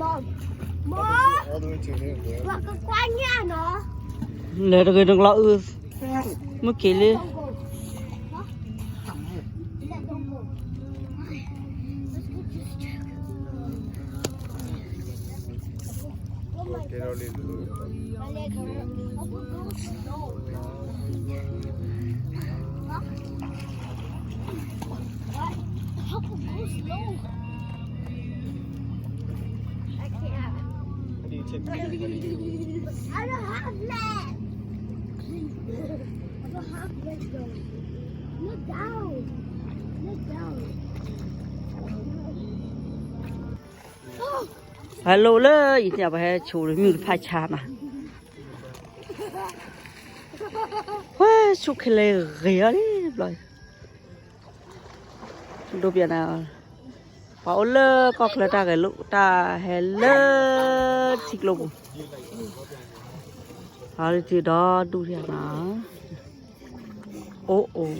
လဲၤတဂ့ၤနကျီအု, မုၢ်က့ၤလံ. I don't have legs. I don't have legs though. Look down. Look down. ဟဲလိၣ်လၢယညၣ်ပဟဲဆိးမုၢ်တဖၣ်ဆါနၤ, ဝဲဆိးခဲလၢာ်ဂ့ၤအီၤလံဘျီ, ဒိးပျဲနၤ, ပှၤအိၣ်လၢကီၢ်ချၢတၢ်ဂဲၤလိာ် တၢ်ဟဲလၢထံကျိပူၤ, အီၤလံထံဒီဒူၣ်ထံနၤ, အိၣ်အိၣ်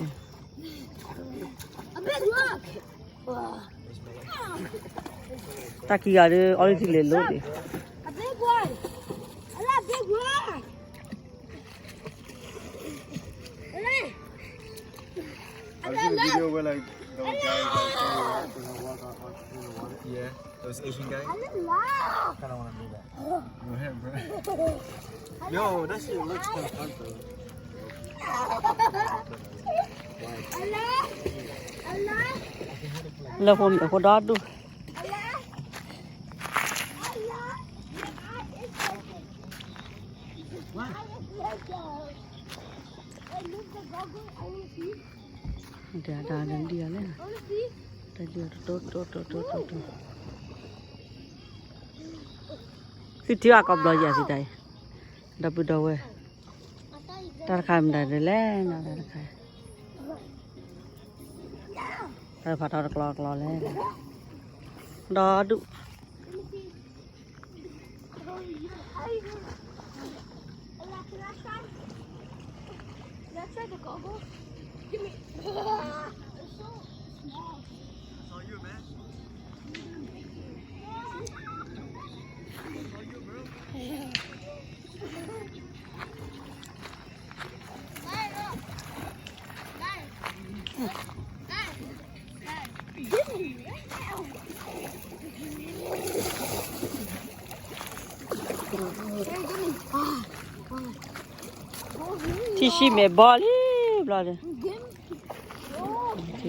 တၢ်ခံဂၤဒီး အီၤလံထံလဲၤလိာ်ဒံး, a big one, a big one. I'll do a video where like those guys like they walk off onto the water. Yeah, those Asian guys. Kinda wanna do that. Go ahead, bro. Yo, that shit looks kinda fun though. လၢဖိမ့ၢ်ဖိဒီဒူၣ်, တဒၣ်ဒၣ်ဒံးလဲၣ်, တဒၣ်တိတိတိတိတိ, သုထံၣ်ဘၣ်ကီးဘျီယၤသုတၢ်အံၤ, ဒီပုၢ်ဒီဝဲၢ်, တၢ်တခါမတၤဒ်လဲၣ်နီၤ တၢ်တခါ, တၢ်ဖးထီတကျီကျီလဲၣ်, ဒီဒူၣ် ထံၣ်ဆံမဲာ်ဘီလံဘျီဒီး, ထံၣ်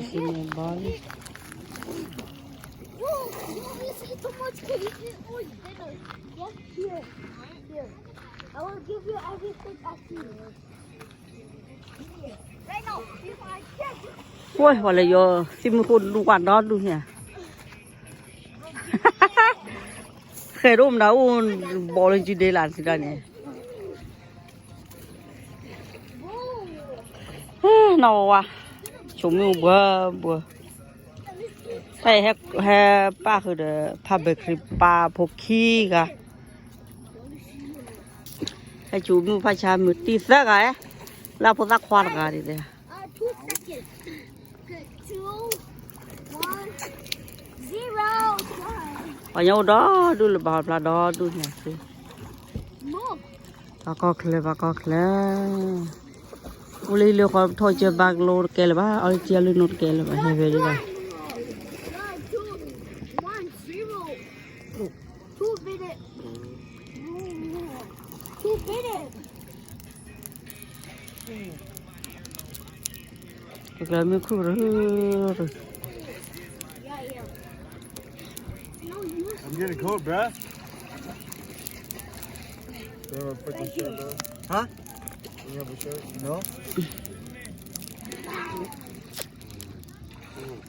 ဆံမဲာ်ဘီလံ. I will give you everything I see. ဝဲပှၤလၢယိၤသံၣ်မုၢ်ဃိၣ်ဒူၣ်ဝါဒီဒူၣ်န့ၣ်, ဃဲၤဒိၣ်မတၤအိၣ်ဘီလၢယုဒ့လၢ်စံးဒၣ်န့ၣ်, နီၢ်ဝါဝါ, ဆိးမုၢ်ဘှၢဘှၢ, တၢ်အံၤဟဲပၣ်ဃုာ်ဒီး ဖးဘဲၤခရံာ်ပၢ်ဖိခံဂၤ, ဟဲဆိးမုၢ်ဖးဆါမုၢ်တံၢ်သၢဂၤ, လၢဖိသၣ်ခွါတဂၤဒ်လဲၣ်. Two, one, zero. ပှၤညါအိၣ်ဒီဒူၣ်လၢဘၣ်ဟီဖျါဒီဒူၣ်ညါသု, ပှၤကီၢ်ချၢ ပှၤကီၢ်ချၢ, အိၣ်လၢဟံၣ်လၢဃီ ပထီၣ်ကၢဘၣ်ကလိတကဲလၢၤဘၣ်, အီလံထံအီလံနိတကဲလၢၤဘၣ်, ဟဲဝဲဒၣ် Two minutes. Two minutes. ကျၢၤမ့ၢ်ခူၣ်ရၢ, I'm getting cold, bruh. You wanna put this shirt on? Huh? You have a shirt? No? Ooh, ooh.